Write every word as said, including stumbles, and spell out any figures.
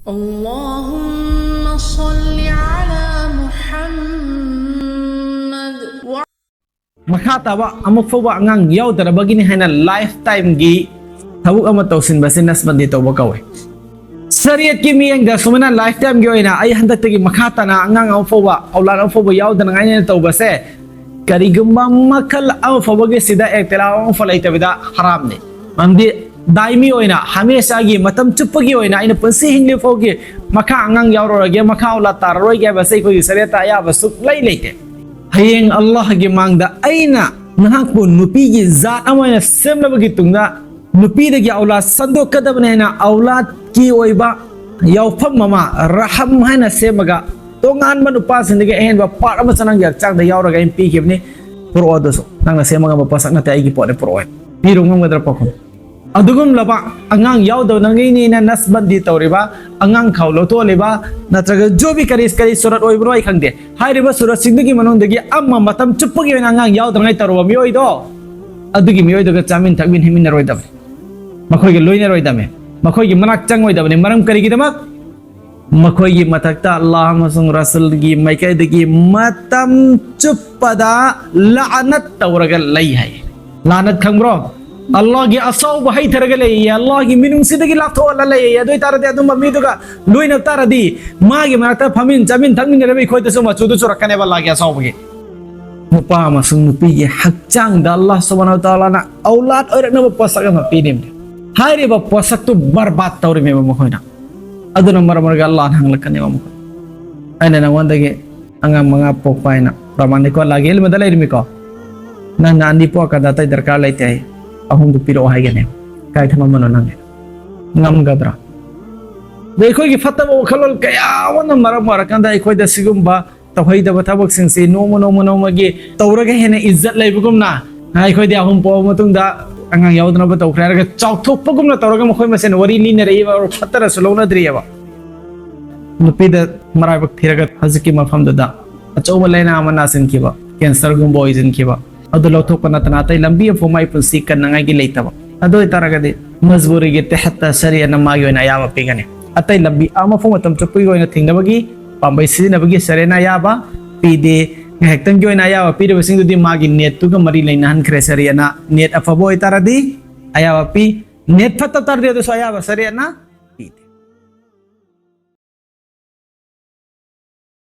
اللهم صل على محمد وعلى ꯃꯈꯥ ꯇꯥꯕ ꯑꯃꯨꯛ ꯐꯥꯎꯕ ꯑꯉꯥꯡ ꯌꯥꯎꯗ꯭ꯔꯕꯒꯤꯅꯤ ꯍꯥꯏꯅ ꯂꯥꯏꯐ ꯇꯥꯏꯝꯒꯤ ꯊꯕꯛ ꯑꯃ ꯇꯧꯁꯤꯟꯕꯁꯦ ꯅꯁꯕꯟꯗꯤ ꯇꯧꯕ ꯀꯧꯏ꯫ ꯁꯔꯤꯌꯠꯀꯤ ꯃꯤꯠꯌꯦꯡꯗ ꯁꯨꯃꯥꯏꯅ ꯂꯥꯏꯐ ꯇꯥꯏꯝꯒꯤ ꯑꯣꯏꯅ ꯑꯩ ꯍꯟꯗꯛꯇꯒꯤ ꯃꯈꯥ ꯇꯥꯅ ꯑꯉꯥꯡ ꯑꯃ ꯐꯥꯎꯕ, ꯑꯧꯂꯥꯗ ꯑꯃ ꯐꯥꯎꯕ ꯌꯥꯎꯗꯅꯉꯥꯏꯅ ꯇꯧꯕꯁꯦ ꯀꯔꯤꯒꯨꯝꯕ ꯃꯈꯜ ꯑꯃ ꯐꯥꯎꯕꯒꯤ ꯁꯤꯗ ꯑꯦꯛꯇꯤꯂꯥ ꯑꯃ ꯐꯥꯎ ꯂꯩꯇꯕꯤꯗ ꯍꯔꯥꯝꯅꯤ꯫ ꯃꯔꯝꯗꯤ ꯗꯥꯏꯃꯤ ꯑꯣꯏꯅ, ꯍꯃꯦꯁꯥꯒꯤ, ꯃꯇꯝ ꯆꯨꯞꯄꯒꯤ ꯑꯣꯏꯅ, ꯑꯩꯅ ꯄꯨꯟꯁꯤ ꯍꯤꯡꯂꯤ ꯐꯥꯎꯒꯤ ꯃꯈꯥ ꯑꯉꯥꯡ ꯌꯥꯎꯔꯔꯣꯏꯒꯦ, ꯃꯈꯥ ꯑꯧꯂꯥꯗ ꯇꯥꯔꯔꯣꯏꯒꯦ ꯍꯥꯏꯕꯁꯦ ꯑꯩꯈꯣꯏꯒꯤ ꯁꯔꯤꯌꯠꯇ ꯑꯌꯥꯕ ꯁꯨꯛꯂꯩ ꯂꯩꯇꯦ꯫ ꯍꯌꯦꯡ ꯑꯜꯂꯥꯍꯒꯤ ꯃꯥꯡꯗ ꯑꯩꯅ ꯅꯍꯥꯛꯄꯨ ꯅꯨꯄꯤꯒꯤ ꯖꯥꯠ ꯑꯃ ꯑꯣꯏꯅ ꯁꯦꯝꯂꯕꯒꯤ ꯇꯨꯡꯗ ꯅꯨꯄꯤꯗꯒꯤ ꯑꯧꯂꯥꯗ ꯁꯟꯗꯣꯛꯀꯗꯕꯅꯤ ꯍꯥꯏꯅ ꯑꯧꯂꯥꯗꯀꯤ ꯑꯣꯏꯕ ꯌꯥꯎꯐꯝ ꯑꯃ, ꯔꯍꯝ ꯍꯥꯏꯅ ꯁꯦꯝꯃꯒ, ꯇꯣꯉꯥꯟꯕ ꯅꯨꯄꯥꯁꯤꯡꯗꯒꯤ ꯑꯍꯦꯟꯕ ꯄꯥꯔꯠ ꯑꯃꯁꯨ ꯅꯪꯒꯤ ꯍꯛꯆꯥꯡꯗ ꯌꯥꯎꯔꯒ ꯑꯩꯅ ꯄꯤꯈꯤꯕꯅꯤ꯫ ꯄꯨꯔꯛꯑꯣ, ꯑꯗꯨꯁꯨ ꯅꯪꯅ ꯁꯦꯝꯕ ꯉꯝꯕ ꯄꯣꯠꯁꯛ ꯅꯠꯇꯦ, ꯑꯩꯒꯤ ꯄꯣꯠꯅꯤ, ꯄꯨꯔꯛꯑꯣ꯫ ꯄꯤꯔꯨ ꯉꯝꯒꯗ꯭ꯔꯥ ꯄꯥꯈꯨꯝ? ꯑꯗꯨꯒꯨꯝꯂꯕ ꯑꯉꯥꯡ ꯌꯥꯎꯗꯕꯅꯉꯩꯅꯦꯅ ꯅꯁꯕꯟꯗꯤ ꯇꯧꯔꯤꯕ ꯑꯉꯥꯡ ꯈꯥꯎ ꯂꯧꯊꯣꯛꯍꯜꯂꯤꯕ, ꯅꯠꯇ꯭ꯔꯒ ꯖꯣꯕꯤ ꯀꯔꯤ ꯀꯔꯤ ꯁꯨꯔꯠ ꯑꯣꯏꯕꯅꯣ ꯑꯩ ꯈꯪꯗꯦ, ꯍꯥꯏꯔꯤꯕ ꯁꯨꯔꯠꯁꯤꯡꯗꯨꯒꯤ ꯃꯅꯨꯡꯗꯒꯤ ꯑꯃ ꯃꯇꯝ ꯆꯨꯞꯄꯒꯤ ꯑꯣꯏꯅ ꯑꯉꯥꯡ ꯌꯥꯎꯗꯅꯉꯥꯏ ꯇꯧꯔꯕ ꯃꯤꯑꯣꯏꯗꯣ, ꯑꯗꯨꯒꯤ ꯃꯤꯑꯣꯏꯗꯨꯒ ꯆꯥꯃꯤꯟ ꯊꯛꯃꯤꯟ ꯍꯤꯡꯃꯤꯟꯅꯔꯣꯏꯗꯕꯅꯤ, ꯃꯈꯣꯏꯒ ꯂꯣꯏꯅꯔꯣꯏꯗꯕꯅꯤ, ꯃꯈꯣꯏꯒꯤ ꯃꯅꯥꯛ ꯆꯪꯉꯣꯏꯗꯕꯅꯤ꯫ ꯃꯔꯝ ꯀꯔꯤꯒꯤꯗꯃꯛ? ꯃꯈꯣꯏꯒꯤ ꯃꯊꯛꯇ ꯑꯜꯂꯥꯍ ꯑꯃꯁꯨꯡ ꯔꯁꯨꯜꯒꯤ ꯃꯥꯏꯀꯩꯗꯒꯤ ꯃꯇꯝ ꯆꯨꯞꯄꯗ ꯂꯥꯅꯠ ꯇꯧꯔꯒ ꯂꯩ ꯍꯥꯏ꯫ ꯂꯥꯅꯠ ꯈꯪꯕ꯭ꯔꯣ? ꯑꯜꯂꯥꯍꯒꯤ ꯑꯁꯥꯎꯕ ꯍꯩꯊꯔꯒ ꯂꯩꯌꯦ, ꯑꯜꯂꯥꯍꯒꯤ ꯃꯤꯅꯨꯡꯁꯤꯗꯒꯤ ꯂꯥꯞꯊꯣꯛꯍꯜꯂ ꯂꯩꯌꯦ꯫ ꯑꯗꯨ ꯑꯣꯏꯇꯥꯔꯗꯤ ꯑꯗꯨꯝꯕ ꯃꯤꯗꯨꯒ ꯂꯣꯏꯅ ꯇꯥꯔꯗꯤ ꯃꯥꯒꯤ ꯃꯅꯥꯛꯇ ꯐꯝꯃꯤꯟ ꯆꯥꯃꯤꯟ ꯊꯛꯃꯤꯟꯅꯔꯕ ꯑꯩꯈꯣꯏꯗꯁꯨ ꯃꯆꯨꯗꯨ ꯆꯨꯔꯛꯀꯅꯦꯕ ꯑꯜꯂꯥꯍꯒꯤ ꯑꯁꯥꯎꯕꯒꯤ꯫ ꯅꯨꯄꯥ ꯑꯃꯁꯨꯡ ꯅꯨꯄꯤꯒꯤ ꯍꯛꯆꯥꯡꯗ ꯑꯜꯂꯥꯍ ꯁꯨꯕꯍꯥꯅꯍꯨ ꯋ ꯇꯥꯂꯥꯅ ꯑꯧꯂꯥꯗ ꯑꯣꯏꯔꯛꯅꯕ ꯄꯣꯠꯁꯛ ꯑꯃ ꯄꯤꯔꯤꯕꯅꯤ꯫ ꯍꯥꯏꯔꯤꯕ ꯄꯣꯠꯁꯛꯇꯨ ꯕꯔꯕꯥꯗ ꯇꯧꯔꯤꯃꯦꯕ ꯃꯈꯣꯏꯅ꯫ ꯑꯗꯨꯅ ꯃꯔꯝ ꯑꯣꯏꯔꯒ ꯑꯜꯂꯥꯍꯅ ꯍꯪꯂꯛꯀꯅꯦꯕ ꯃꯈꯣꯏ꯫ ꯑꯩꯅ ꯅꯉꯣꯟꯗꯒꯤ ꯑꯉꯥꯡ ꯃꯉꯥ ꯄꯣꯛꯄ ꯍꯥꯏꯅ ꯄ꯭ꯔꯃꯥꯟꯅꯤꯀꯣ, ꯑꯜꯂꯥꯍꯒꯤ ꯏꯜꯃꯗ ꯂꯩꯔꯤꯃꯤꯀꯣ꯫ ꯅꯪꯅ ꯑꯅꯤ ꯄꯣꯛꯑꯀꯥꯟꯗ ꯑꯇꯩ ꯗꯔꯀꯥꯔ ꯂꯩꯇꯦ ꯍꯥꯏ꯫ ꯑꯍꯨꯝꯗꯨ ꯄꯤꯔꯛꯑꯣ ꯍꯥꯏꯒꯅꯤ꯫ ꯀꯥꯏ ꯊꯝꯃꯝꯕꯅꯣ ꯅꯪꯒꯤ? ꯉꯝꯒꯗ꯭ꯔꯥ? ꯑꯗ ꯑꯩꯈꯣꯏꯒꯤ ꯐꯠꯇꯕ ꯋꯥꯈꯜꯂꯣꯟ ꯀꯌꯥ ꯑꯃꯅ ꯃꯔꯝ ꯑꯣꯏꯔꯀꯥꯟꯗ ꯑꯩꯈꯣꯏꯗ ꯁꯤꯒꯨꯝꯕ ꯇꯧꯍꯩꯗꯕ ꯊꯕꯛꯁꯤꯡꯁꯤ ꯅꯣꯡꯃ ꯅꯣꯡꯃ ꯅꯣꯡꯃꯒꯤ ꯇꯧꯔꯒ ꯍꯦꯟꯅ ꯏꯖꯠ ꯂꯩꯕꯒꯨꯝꯅ, ꯑꯩꯈꯣꯏꯗꯤ ꯑꯍꯨꯝ ꯄꯣꯛꯑꯕ ꯃꯇꯨꯡꯗ ꯑꯉꯥꯡ ꯌꯥꯎꯗꯅꯕ ꯇꯧꯈ꯭ꯔꯦ ꯍꯥꯏꯔꯒ ꯆꯥꯎꯊꯣꯛꯄꯒꯨꯝꯅ ꯇꯧꯔꯒ ꯃꯈꯣꯏ ꯃꯁꯦꯟ ꯋꯥꯔꯤ ꯂꯤꯅꯔꯛꯏꯕ, ꯐꯠꯇꯅꯁꯨ ꯂꯧꯅꯗ꯭ꯔꯤꯑꯕ꯫ ꯅꯨꯄꯤꯗ ꯃꯔꯥꯏꯕꯛ ꯊꯤꯔꯒ ꯍꯧꯖꯤꯛꯀꯤ ꯃꯐꯝꯗꯨꯗ ꯑꯆꯧꯕ ꯂꯥꯏꯅꯥ ꯑꯃ ꯅꯥꯁꯤꯟꯈꯤꯕ, ꯀꯦꯟꯁꯔꯒꯨꯝꯕ ꯑꯣꯏꯁꯤꯟꯈꯤꯕ, ꯑꯗꯨ ꯂꯧꯊꯣꯛꯄ ꯅꯠꯇꯅ ꯑꯇꯩ ꯂꯝꯕꯤ ꯑꯃꯐꯥꯎ ꯃꯥꯏ ꯄꯨꯟꯁꯤ ꯀꯟꯅꯉꯥꯏꯒꯤ ꯂꯩꯇꯕ꯫ ꯑꯗꯨ ꯑꯣꯏꯇꯥꯔꯒꯗꯤ ꯃꯖꯕꯨꯔꯤꯒꯤ ꯇꯦꯍꯠꯇ ꯁꯔꯤꯌꯠꯅ ꯃꯥꯒꯤ ꯑꯣꯏꯅ ꯑꯌꯥꯕ ꯄꯤꯒꯅꯤ꯫ ꯑꯇꯩ ꯂꯝꯕꯤ ꯑꯃꯐꯥꯎ ꯃꯇꯝ ꯆꯨꯞꯄꯒꯤ ꯑꯣꯏꯅ ꯊꯤꯡꯅꯕꯒꯤ ꯄꯥꯝꯕꯩ ꯁꯤꯖꯤꯟꯅꯕꯒꯤ ꯁꯔꯦꯅ ꯑꯌꯥꯕ ꯄꯤꯗꯦ꯫ ꯉꯥꯏꯍꯥꯛꯇꯪꯒꯤ ꯑꯣꯏꯅ ꯑꯌꯥꯕ ꯄꯤꯔꯤꯕꯁꯤꯡꯗꯨꯗꯤ ꯃꯥꯒꯤ ꯅꯦꯠꯇꯨꯒ ꯃꯔꯤ ꯂꯩꯅꯍꯟꯈ꯭ꯔꯦ ꯁꯔꯦꯅ꯫ ꯅꯦꯠ ꯑꯐꯕ ꯑꯣꯏꯇꯥꯔꯗꯤ ꯑꯌꯥꯕ ꯄꯤ, ꯅꯦꯠ ꯐꯠꯇ ꯇꯥꯔꯗꯤ ꯑꯗꯨꯁꯨ ꯑꯌꯥꯕ ꯁꯔꯦꯅ